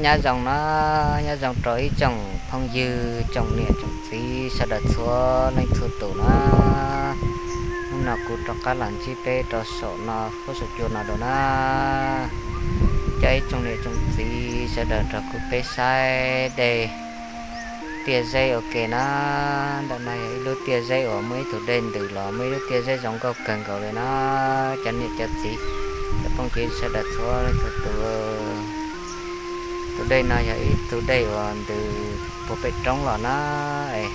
Nyob zoo na, nyob zoo rau ib tsoom phooj ywg, tsoom niam tsoom txiv sawv daws txhua leej txhua tus na. Hnub no kuv rov qab los ntsib peb rau saum no, saum cua no dua na. Coj ib tsoom niam tsoom txiv sawv daws nrog kuv peb saib dej tiaj zeb ua ke na. Ntawm no yog ib lub tiaj zeb uas muaj ib tug dej ntws los muaj ib lub tiaj zeb zoo nkauj kawg nkaus li na. Cov niam cov txiv, cov phooj ywg sawv daws txhua leej txhua tus, tus dej no yog ib tug dej uas ntws puag pem roob los na. Es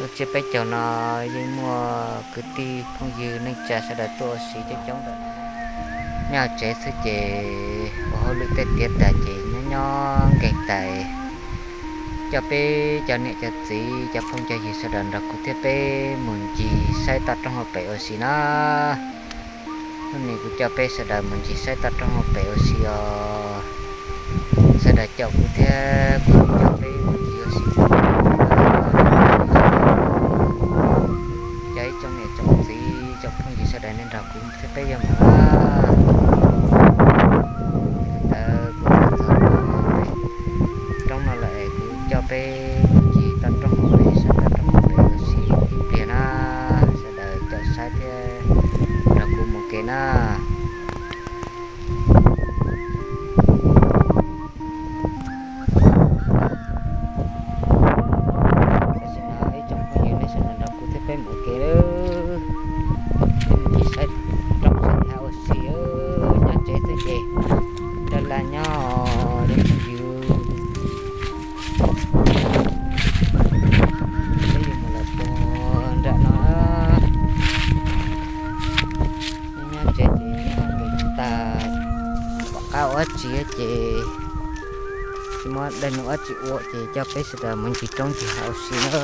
lub tsiab peb caug no yeej muaj kwv tij phooj ywg neej tsa sawv daws tuaj ua si coob coob ntawm no. Nyob tsev xwb ces ua hauj lwm tej tiav tas ces nyob nyob nkeeg tas, coj peb cov niam cov txiv cov phooj cov ywg sawv daws nrog kuv thiab peb mus ncig saib toj roob hauv pes ua si na. Hnub no kuv coj peb sawv daws mus ncig saib toj roob hauv pes ua si os. Sawv daws caum kuv thiab kuv coj peb mus ncig ua si. Cov ib tsoom niam tsoom txiv tsoom phooj ywg sawv daws nej nrog kuv thiab peb yuav mus na. Ntawd kuv txog roob no lawm es kuv coj peb mus ncig toj roob hauv pes, saib toj roob hauv pes ua si ib pliag na. Sawv daws caum saib thiab nrog kuv mus ke na. Tam sim no ib tsoom phooj ywg nej sawv daws nrog kuv thiab peb mus ke, ncig saib roob saib hav ua si. Nyob tsev xwb ces nrog laj nyob os cov phooj ywg. Peb yuav mus lawm puag nram no. Nyob tsev ces nyob nkees tag, pom qab ua dab tsi ces tsis muaj dej num dab tsi ua ces coj peb sawv daws mus ncig roob ncig hav ua si na.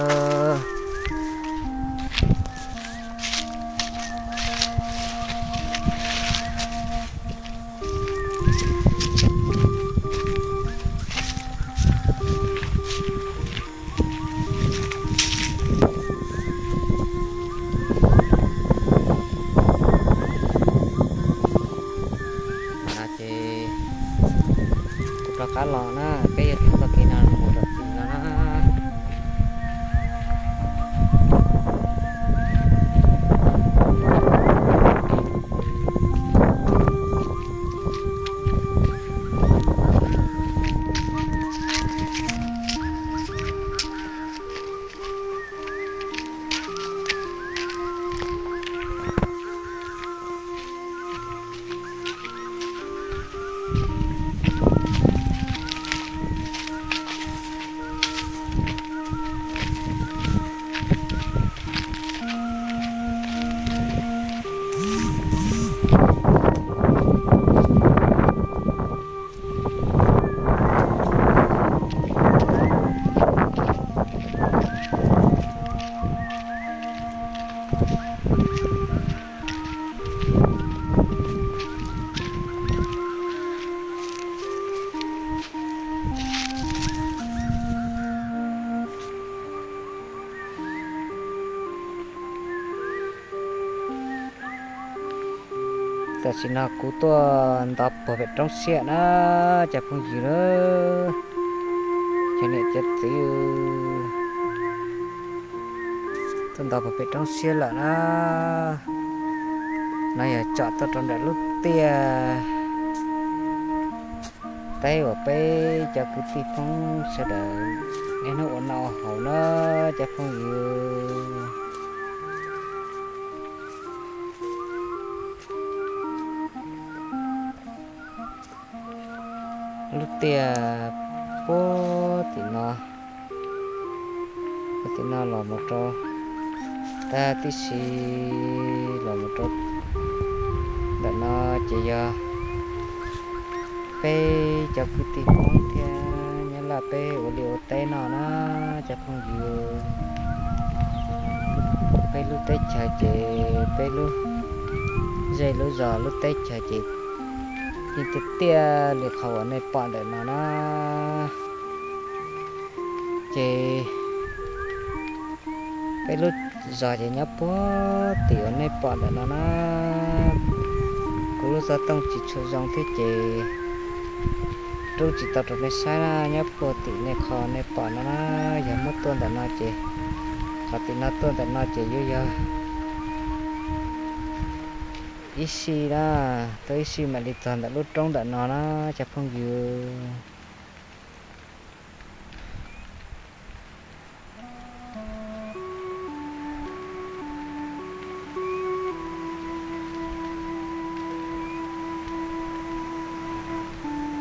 No ces kuv rov qab los na, peb yuav taug txoj kev no mus rau tim no na. Tam sim no kuv tuaj ntov puag pem roob siab na, cov phooj ywg na, cov niam cov txiv, tuaj ntov puag pem roob siab lawm na. No yog tsom tuaj rau nram lub tiaj teb uas peb cov kwv tij Hmoob sawv daws niaj hnub ua noj haus na, cov phooj ywg. Lub tiaj puag tim no, puag tim no los mus rau tag tib si, los mus rau ntawm no ces yog peb cov kwv tij Hmoob thiab Nyab Laj peb ua liaj ua teb no na, cov phooj ywg. Peb lub teb chaws ces peb lub zej lub zos lub teb chaws ces yeej tiaj tiaj li qhov uas nej pom ntawm no na. Ces peb lub zos ces nyob puag tim uas nej pom ntawm no na. Kuv lub xov tooj tsis tshua zoo thiab ces Rub tsis tau rau nej saib na, nyob puag tim nej qhov nej pom no na, yog muab tuaj ntawm no ces, qhov tim no tuaj ntawm no ces yuav yog ib sij na, tuaj ib sij mam li txog ntawm lub roob ntawm no na, cov phooj ywg.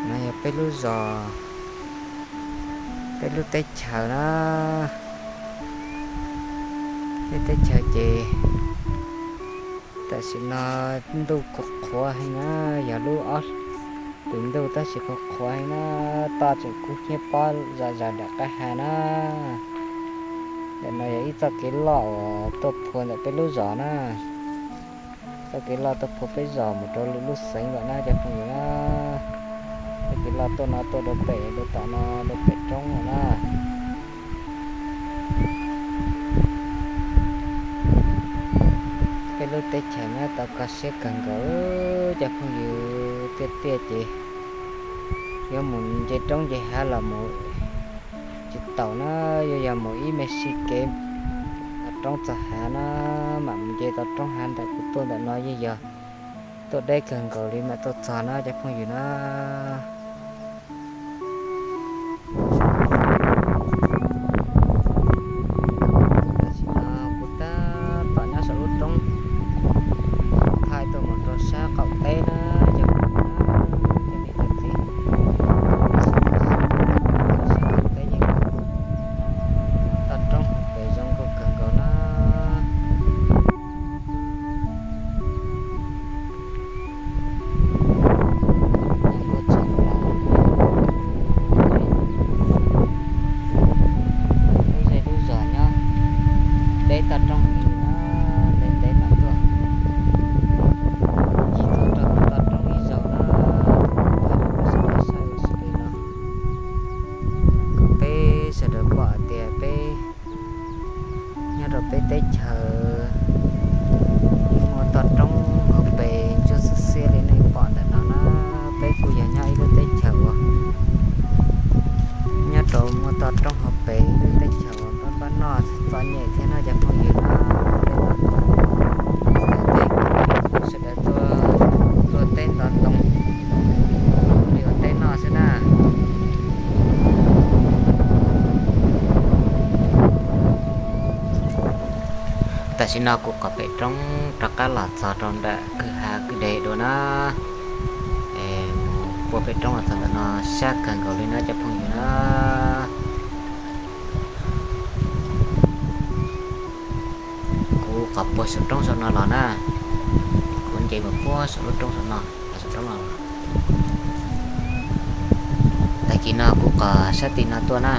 No yog peb lub zos, peb lub teb chaws na. Peb teb chaws ces tam sim no ntuj qhuav qhuav heev na, yog lub ob pim ntuj tab sis qhuav qhuav heev na, toj tseem kub hnyiab pob zom zaws nram qab ha na. Ntawm no yog ib txoj kev loj uas tuaj phua ntawm peb lub zos na. Txoj kev loj tuaj phua peb zos mus rau lwm lub xeev lawm na cov phooj ywg na. Txoj kev loj tuaj no tuaj rau pem, rau tom no rau pem roob lawm na. Peb lub teb chaws nyob tau kho siab kawg nkaus cov phooj ywg, tiaj tiaj ces yuav mus nce roob nce hav los mus tsis taus na, yuav yog mus ib me sij kev txog roob txog hav na, mam mus nce tau roob hav ntawm kuv tuaj ntawm no yeej yog tuaj deb kawg nkaus li mam tuaj txog na cov phooj ywg na. Tam sim no kuv tab tom nyob saum lub roob thaij tuaj mus rau sab qaum teb na, cov phooj ywg na, cov niam cov txiv, sab qaum teb yeej toj roob hauv pes zoo nkauj kawg nkaus na. Lub zej lub zos nyob deb toj roob heev na, ntev ntev mam tuaj, tsis txhob rau toj roob ib zaug na. Thaij rau peb sawv daws saib ua si li no, kom peb sawv daws pom hais tias peb nyob rau peb teb chaws muaj toj roob hauv pes ntsuab xiab xiab li nej pom ntawm no na. Peb kuj yog nyob ib lub teb chaws uas nyob rau muaj toj roob hauv pes, ib lub teb chaws uas npab npab noj txom nyem thiab no cov phooj ywg na. Peb no sawv daws tuaj luaj teb ntov ntoo li ua teb noj xwb na. Tam sim no kuv qhov pem roob rov qab los txog rau nram kwj ha kwj deg dua na. Mus puag pem roob los txog ntawm no sab kawg nkaus li na cov phooj ywg na. Kuv qhov puag saum roob saum no los na, kuv nce mus puag saum lub roob saum no, saum roob no los. Tag kis no kuv qhov sab tim no tuaj na.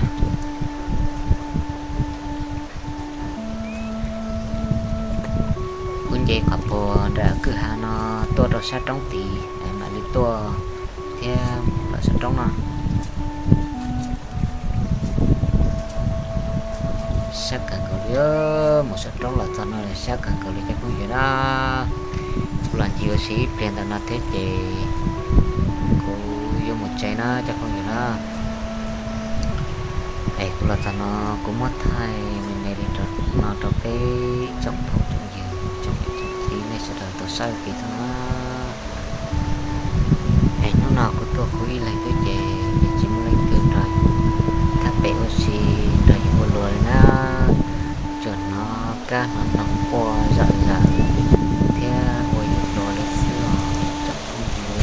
Kuv nce qhov puag nram kwj ha no tuaj rau sab roob tid mam li tuaj thiab mus lawm saum roob no. Sab kawg nkaus li, mus saum roob los txog no sab kawg nkaus li cov phooj ywg na. Kuv los ncig ua si ib pliag ntawm no thiab ces kuv yuav mus tsev na cov phooj ywg na. Es kuv los txog no kuv muab thaij me me li no rau peb tsoom phooj tsoom ywg tsoom niam tsoom txiv nej sawv daws tau saib ua ke thiab na. Es hnub no kuv tuaj kuv ib leeg xwb ces tsis muaj leej twg nrog tham pem ua si nrog yus ua luag li na. Tsuas hnov kab hnov noog quaj zom zaws thiab ua yus luag li xwb os tsoom phooj ywg.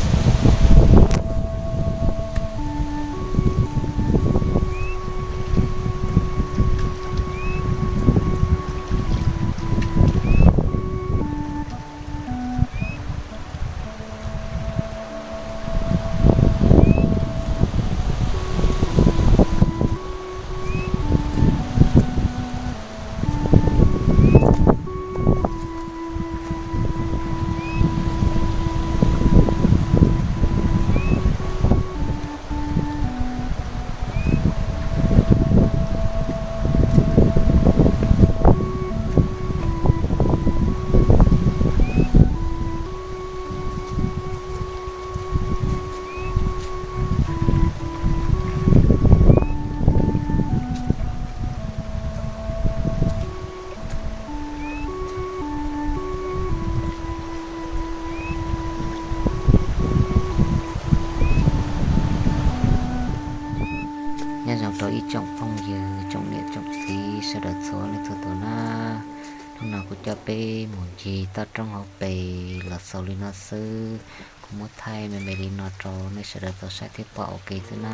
Peb mus ncig toj roob hauv pes los xaus li no xwb. Kuv muab thaij me me li no rau nej sawv daws tau saib thiab pom ua ke xwb na.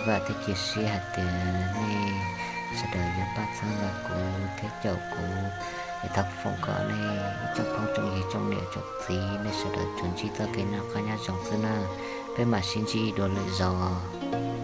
Vam thiab cia siab hais tias nej sawv daws yuav pab txhawb nqa kuv thiab caum kuv, es thov foom kom nej ib tsoom phooj tsoom ywg tsoom niam tsoom txiv nej sawv daws tsuas ntsib txoj kev noj qab nyob zoo xwb na. Peb mam sib ntsib dua lwm zaus.